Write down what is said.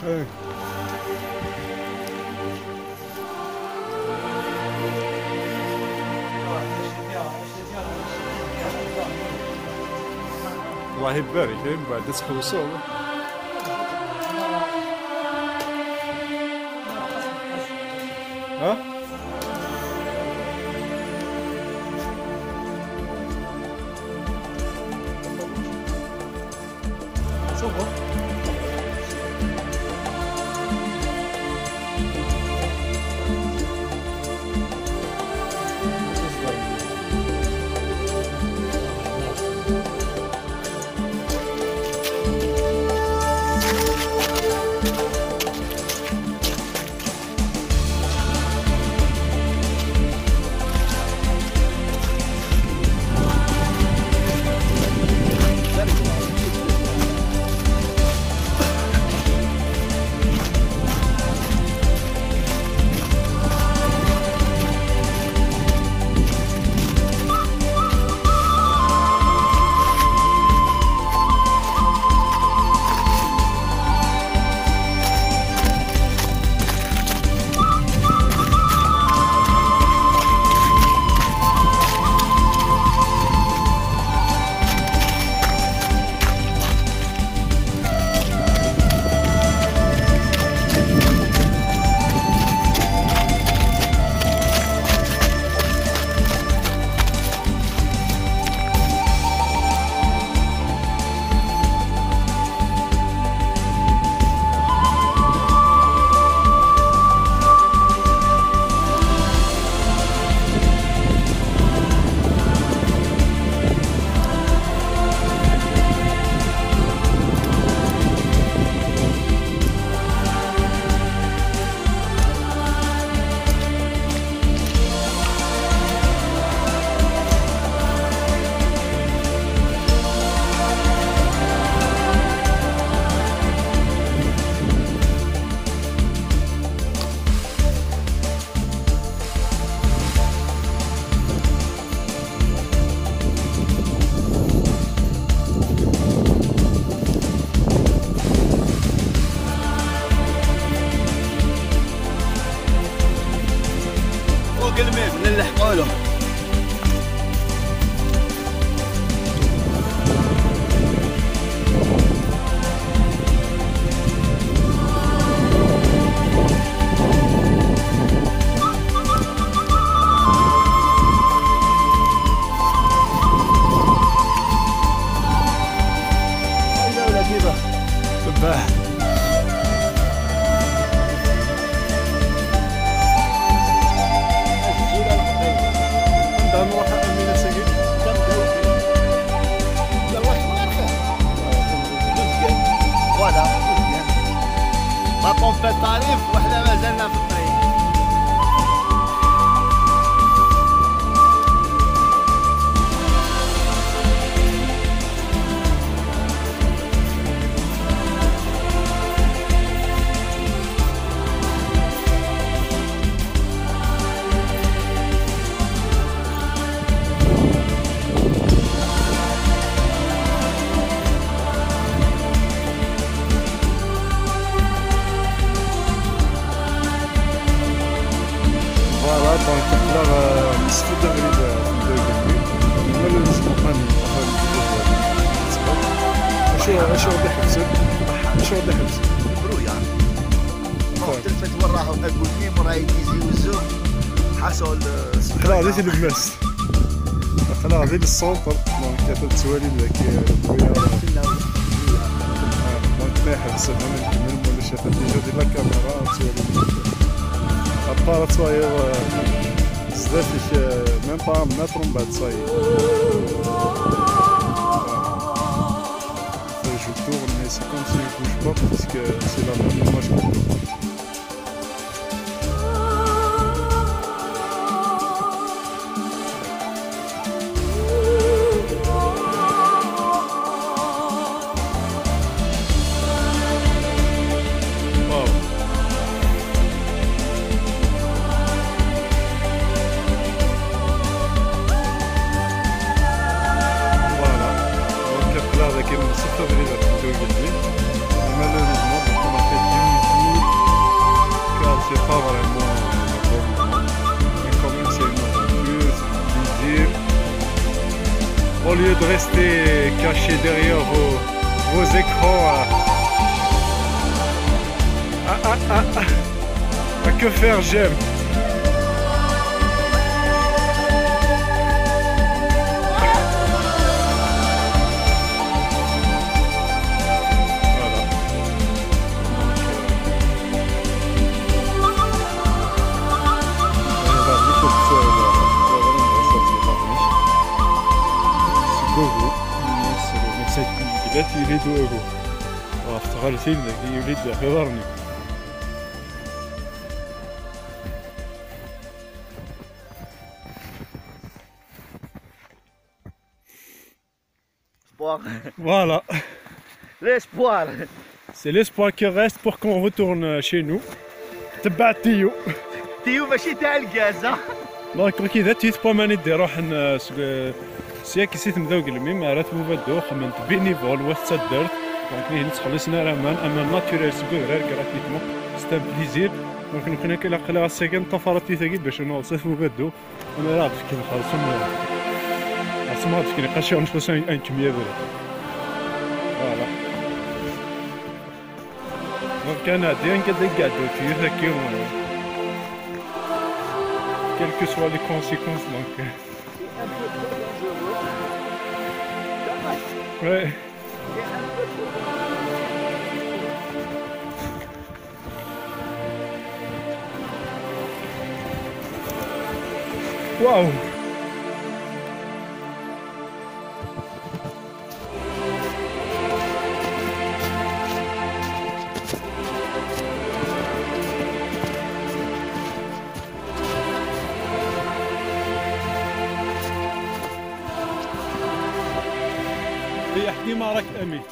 الله يبارك من بعد تحوسوا. ها؟ نلحقوا له. في الطريق وحنا مازلنا في الطريق. Donc là, نستفيد شو غادي يحبسك؟ شو غادي يحبسك؟ brouillard تلفت وين راحوا اكوتيم وراهي تيزي وزو حاسوا. حنا غادي تلبس، حنا غادي لل centre donc تتوالي ذاك ال brouillard donc ما يحبس. انا نكمل ولا شافت déjà ديال la caméra توالي à part تصاير زداتك même pas mètre من بعد ça y est. Je tourne mais c'est comme si je bouge pas puisque c'est la même image que je tourne. Malheureusement, donc on a fait 10 minutes. pas vraiment un bon moment, mais quand même c'est une aventure, c'est un plaisir. Au lieu de rester caché derrière vos écrans à que faire j'aime. Voilà. Donc, voilà. L'espoir. C'est l'espoir qui reste pour qu'on retourne chez nous. تبع tuyau. tuyau ماشي تاع الغاز. donc كي ذا تيت با ماني ديروح سياك سيت مذوق الميم رات مبدو خمنت bénévole وتصدرت donc ليه نتخلصنا رامان اما naturel سكو غير gratuitement c'est un plaisir. donc نكون كي لاقي السكن طفرت تاكي باش نوصف مبدو انا راه كي نخلص ما تفكري قاشي نخلص ان كمية بلا. voilà donc انا ديان كدا قعدو تير هكا quelles que soient les conséquences donc. C'est un peu trop dangereux. Ouais. C'est un peu trop dangereux. Waouh. ريح ديما راك امين.